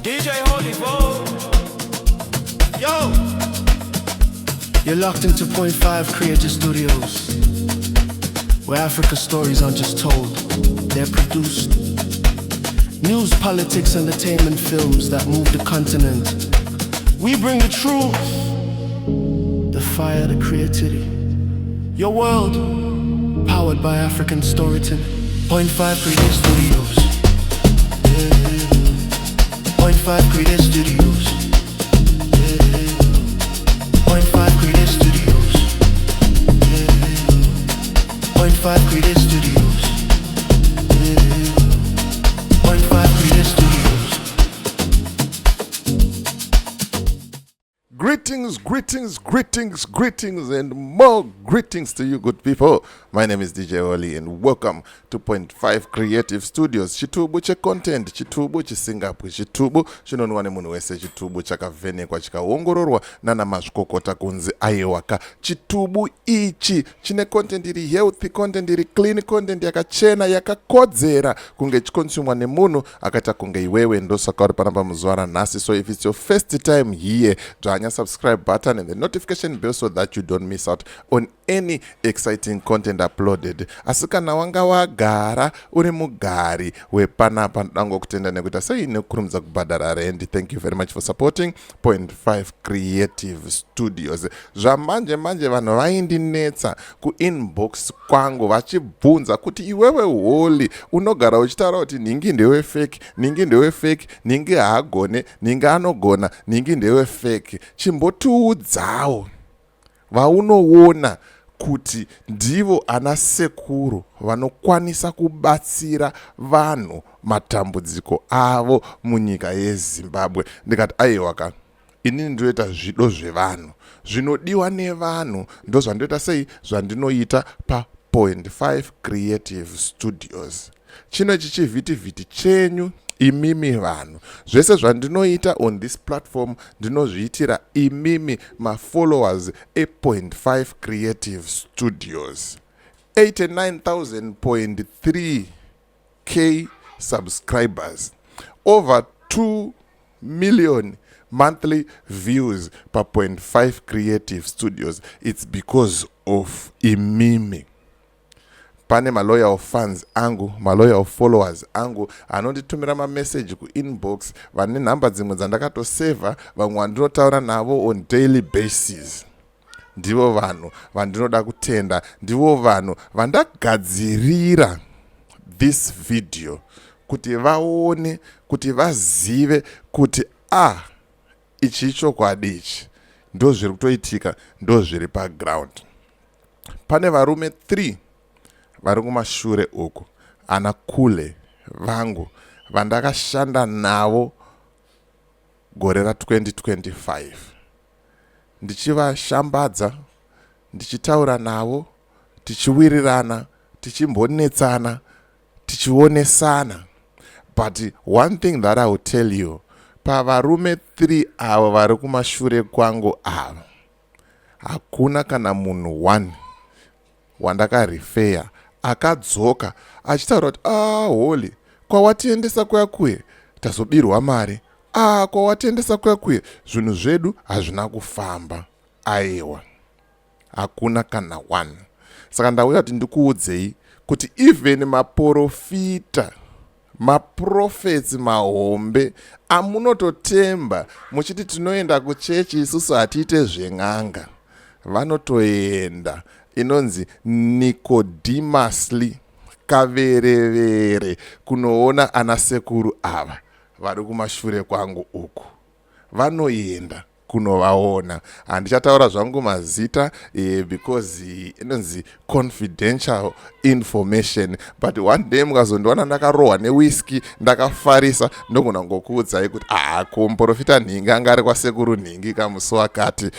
DJ Holy Bo. Yo! You're locked into Point 5 Creative Studios, where Africa stories aren't just told, they're produced. News, politics, entertainment films that move the continent. We bring the truth, the fire, the creativity. Your world, powered by African storytelling. Point 5 Creative Studios. Yeah. Point 5 Creative Studios. Yeah. Point 5 Creative Studios. Yeah. Point 5 Creative Studios. Yeah. Point 5 Creative Studios. Greetings, greetings, greetings, greetings, and more greetings to you, good people. My name is DJ Oli, and welcome to Point 5 Creative Studios. Chitubu checontent, chitubu chisingapwi, chitubu chinonwa nemunhu wese, chitubu chakavhenekwa chikaongororwa nana mazvikokota kunzi aiwaka. Chitubu ichi chine content iri healthy, content iri clean, content yakachena, yakakodzera kunge ichikonsumwa nemunhu akaita kunge iwewe. Ndosaka uri panapa muzuva ranhasi. So if it's your first time here, dzvanya subscribe button and the notification bell so that you don't miss out on any exciting content uploaded. Asi kana wanga wagara uri mugari wepanapa, ndoda ngokutenda nekuita sei nekukurumidza kubhadhara rent. Thank you very much for supporting Point 5 Creative Studios. Zvamanje manje vanhu vaindinetsa kuinbox kwangu vachibvunza kuti, "Iwewe Holy, unogara uchitaura kuti nhingi ndewefake, nhingi ndewefake, nhingi haagone, nhingi anogona, nhingi ndewefake. Chimbotiudzawo vaunoona kuti ndivo ana sekuru vanokwanisa kubatsira vanhu matambudziko avo munyika yeZimbabwe." Ndikati, "Aiwa ka, inini ndinoita zvido zvevanhu, zvinodiwa nevanhu, ndo zvandoita sei, zvandinoita paPoint 5 Creative Studios. Chino ichi chivhitivhiti chenyu imimi vanhu. Zvese zvandinoita on this platform ndinozviitira imimi mafollowers ePoint 5 Creative Studios. 89,000.3 k subscribers, over 2 million monthly views pa-Point 5 Creative Studios. It's because of imimi. Pane maloyal fans angu, maloyal followers angu anonditumira mameseji kuinbox, vane nhamba dzimwe dzandakatosevha, vamwe vandinotaura navo on daily basis. Ndivo vanhu vandinoda kutenda, ndivo vanhu vandagadzirira this video kuti vaone, kuti vazive kuti a ah, ichi ichokwadi, ichi ndo zviri kutoitika, ndo zviri paground. Pane varume 3 vari kumashure uku, ana kule vangu vandakashanda navo gore ra2025, ndichivashambadza, ndichitaura navo, tichiwirirana, tichimbonetsana, tichionesana. But one thing that I will tell you, pavarume 3 avo vari kumashure kwangu ava, hakuna kana munhu 1 wandakarifeya akadzoka achitaura kuti, 'Ah, Holy, kwawatiendesa kuya kuye tazobirwa mari. Ah, kwawatiendesa kuya kuye zvinhu zvedu hazvina kufamba.' Aiwa, hakuna kana one. Saka ndauya kuti ndikuudzei kuti even maprofita, maprophets mahombe amunototemba muchiti tinoenda kuchechi isusu, hatiite zven'anga, vanotoenda inonzi Nicodemusly kaverevere kunoona ana sekuru ava vari kumashure kwangu uku. Vanoenda kunovaona. Handichataura zvangu mazita because inonzi confidential information, but one day mukazondiwana ndakarohwa newhisky, ndakafarisa, ndogona ngokuudzai kuti, ah, kumuprofita nhingi anga ari kwasekuru nhingi kamusi wakati.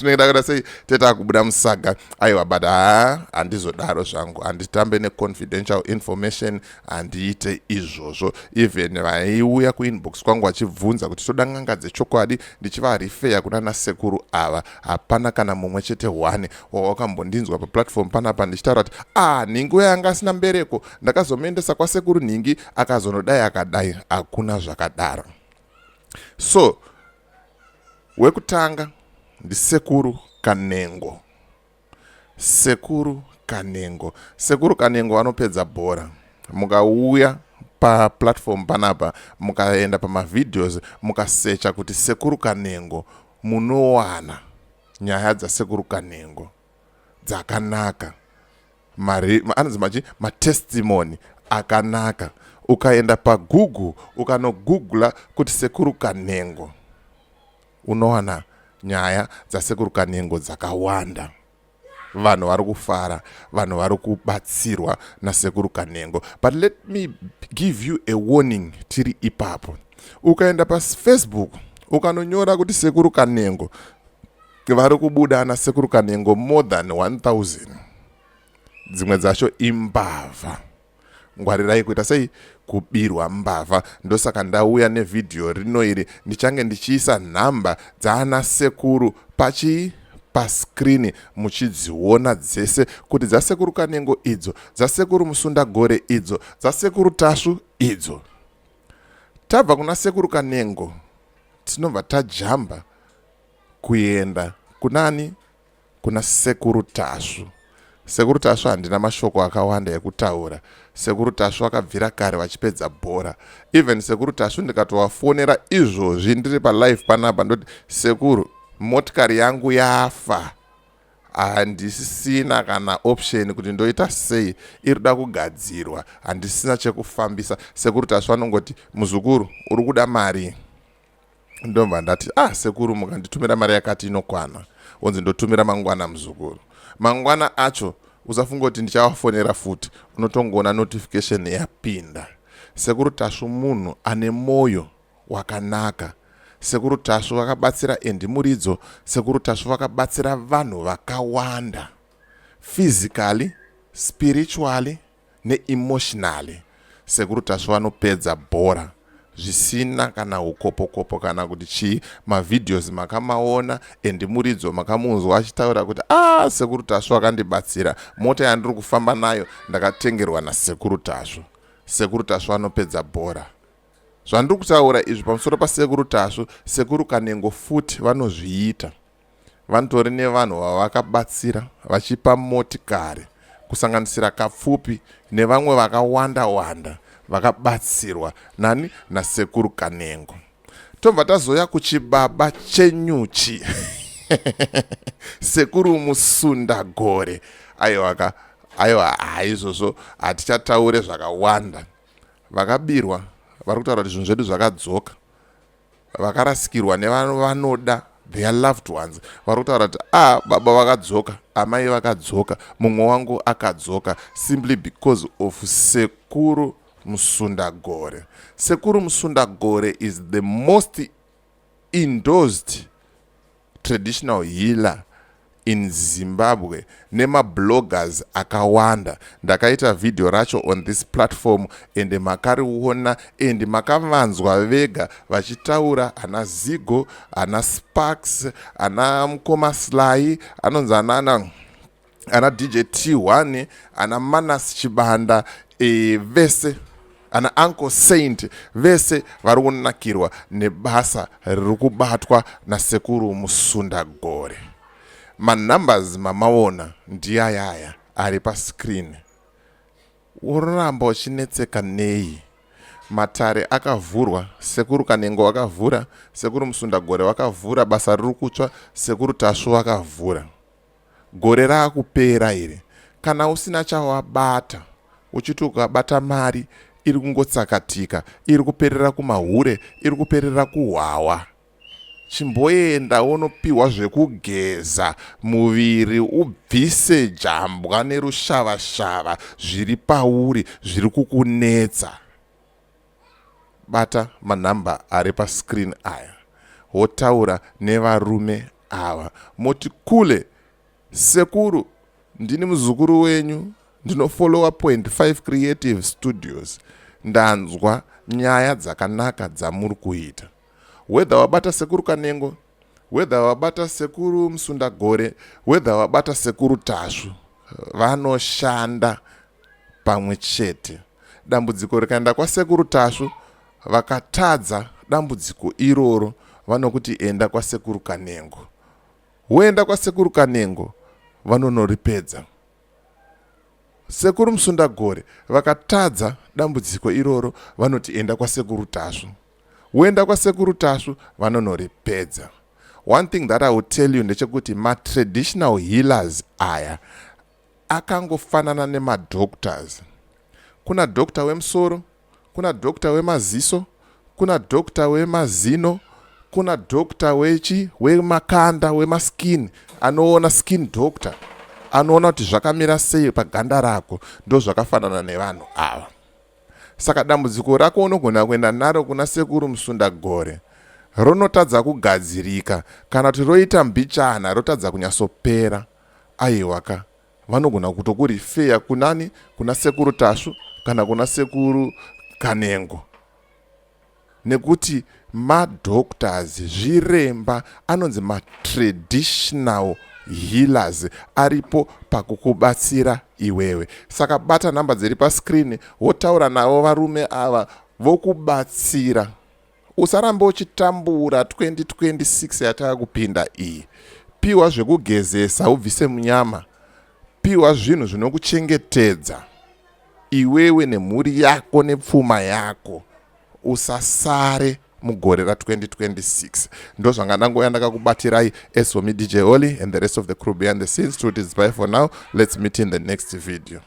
Tinenge takaita sei? Tetakubuda musaga. Aiwa, but haa, handizodaro zvangu, handitambe neconfidential information, handiite izvozvo. Even vaiuya kuinbox kwangu vachibvunza kuti toda n'anga dzechokwadi, ndichivarifeya kuna nasekuru ava, hapana kana mumwe chete one wawakambondinzwa paplatform panapa ndichitaura kuti ah, nhingi uya anga asina mbereko, ndakazomuendesa kwasekuru nhingi, akazonodai, akadai. Hakuna zvakadaro. So wekutanga ndisekuru Kanengo. Sekuru Kanengo, Sekuru Kanengo vanopedza bhora. Mukauya paplatform panapa, mukaenda pamavideos, mukasecha kuti Sekuru Kanengo, munowana nyaya dzaSekuru Kanengo dzakanaka, anonzi machi matestimony akanaka. Ukaenda paGoogle, ukanogoogla kuti Sekuru Kanengo, unowana nyaya dzaSekuru Kanengo dzakawanda. Vanhu vari kufara, vanhu vari kubatsirwa naSekuru Kanengo. But let me give you a warning tiri ipapo. Ukaenda paFacebook, ukanonyora kuti Sekuru Kanengo, vari kubuda ana Sekuru Kanengo more than 1000. Dzimwe dzacho imbavha. Ngwarirai kuita sei? Kubirwa mbavha. Ndosaka ndauya nevhidhiyo rino iri. Ndichange ndichiisa nhamba dzaana sekuru pachii? Paskrini, muchidziona dzese, kuti dzaSekuru Kanengo idzo, dzaSekuru Musundagore idzo, dzaSekuru Tasvu idzo. Tabva kuna Sekuru Kanengo, tinobva tajamba kuenda kunani? Kuna Sekuru Tasvu. Sekuru Tasvu, handina mashoko akawanda ekutaura. Sekuru Tasvu vakabvira kare vachipedza bhora. Even Sekuru Tasvu ndikatovafonera izvozvi ndiri palive panapa, ndoti, "Sekuru, motikari yangu yafa, handisisina kana option kuti ndoita sei, iri kuda kugadzirwa, handisina chekufambisa." Sekuru Tasvu anongoti, "Muzukuru, uri kuda mari?" Ndobva ndati, "Ah, sekuru, mukanditumira mari yakati inokwana." Onzi, "Ndotumira mangwana, muzukuru." Mangwana acho usafunga kuti ndichavafonera futi, unotongoona notification yapinda. Sekuru Tasvu munhu ane mwoyo wakanaka. Sekuru Tasvu vakabatsira Andy Muridzo. Sekuru Tasvu vakabatsira vanhu vakawanda physically, spiritually neemotionally. Sekuru Tasvu vanopedza bhora zvisina kana ukopokopo kana kuti chii. Mavideos makamaona, Andy Muridzo makamunzwa achitaura kuti, "A ah, Sekuru Tasvu akandibatsira, mota yandiri kufamba nayo ndakatengerwa naSekuru Tasvu." Sekuru Tasvu anopedza bhora. Zvandiri kutaura izvi pamusoro paSekuru Tasvu, Sekuru Kanengo futi vanozviita. Vanotori nevanhu vavakabatsira vachipa motikari, kusanganisira Kapfupi nevamwe vakawanda wanda vakabatsirwa nani? NaSekuru Kanengo. Tobva tazoya kuchibaba chenyuchi, Sekuru Musundagore. Aiwaka, aiwa, haizvozvo hatichataure zvakawanda. Vakabirwa vari kutaura kuti zvinhu zvedu zvakadzoka. Vakarasikirwa nevanoda, their loved ones, vari kutaura kuti, "A ah, baba vakadzoka, amai vakadzoka, mumwe wangu akadzoka," simply because of Sekuru Musundagore. Sekuru Musundagore is the most endorsed traditional healer in Zimbabwe nemabloggers akawanda. Ndakaita vhidhiyo racho on this platform ende makariona, and makavanzwa vega vachitaura, ana Zigo, ana Sparks, ana Mukoma Sly, anonzi anana ana DJ T1, ana Manas Chibanda, vese ana Uncle Saint, vese vari kunakirwa nebasa riri kubatwa naSekuru Musundagore. Manumbers mamaona ndiyayaya ari pascreen. Uramba uchinetseka nei? Matare akavhurwa. Sekuru Kanengo vakavhura, Sekuru Musundagore vakavhura, basa riri kutsva. Sekuru Tasvu vakavhura. Gore raakupera iri, kana usina chawabata, uchiti ukabata mari iri kungotsakatika, iri kuperera kumahure, iri kuperera kuhwawa, chimboenda wonopiwa zvekugeza muviri, ubvise jambwa nerushavashava zviri pauri zviri kukunetsa. Bata manhamba ari pascreen aya, wotaura nevarume. Ava moti, "Kule sekuru, ndini muzukuru wenyu, ndinofollowa Point 5 Creative Studios. Ndanzwa nyaya dzakanaka dzamuri kuita." Whether wabata Sekuru Kanengo, whether wabata Sekuru Musundagore, whether wabata Sekuru Tasvu, vanoshanda pamwe chete. Dambudziko rikaenda kwaSekuru Tasvu, vakatadza dambudziko iroro, vanokuti, "Enda kwaSekuru Kanengo." Woenda kwaSekuru Kanengo, vanonoripedza. Sekuru Musundagore vakatadza dambudziko iroro, vanoti, "Enda kwaSekuru Tasvu." Woenda kwaSekuru Tasvu, vanonoripedza. One thing that I will tell you ndechekuti matraditional healers aya akangofanana nemadoctors. Kuna doctor wemusoro, kuna doctor wemaziso, kuna doctor wemazino, kuna doctor wechi wemakanda, wemaskin, anoona skin doctor, anoona kuti zvakamira sei paganda rako. Ndo zvakafanana nevanhu ava. Saka dambudziko rako unogona kuenda naro kuna Sekuru Musundagore, ronotadza kugadzirika kana kuti roita mbichana, rotadza kunyatsopera. Aiwaka, vanogona kutokurifeya kunani? Kuna Sekuru Tasvu kana kuna Sekuru Kanengo, nekuti madoctors, zviremba, anonzi matraditional healers, aripo pakukubatsira iwewe. Saka bata nhamba dziri pascreen, wotaura navo varume ava, vokubatsira. Usaramba uchitambura. 2026 yatava kupinda iyi, piwa zvekugezesa ubvise munyama, piwa zvinhu zvinokuchengetedza iwewe nemhuri yako nepfuma yako. Usasare mugore ra2026. Ndo zvanga ndangoya ndakakubatirai. As for me, DJ Holly, and the rest of the crew behind the scenes, truth is bye for now. Let's meet in the next video.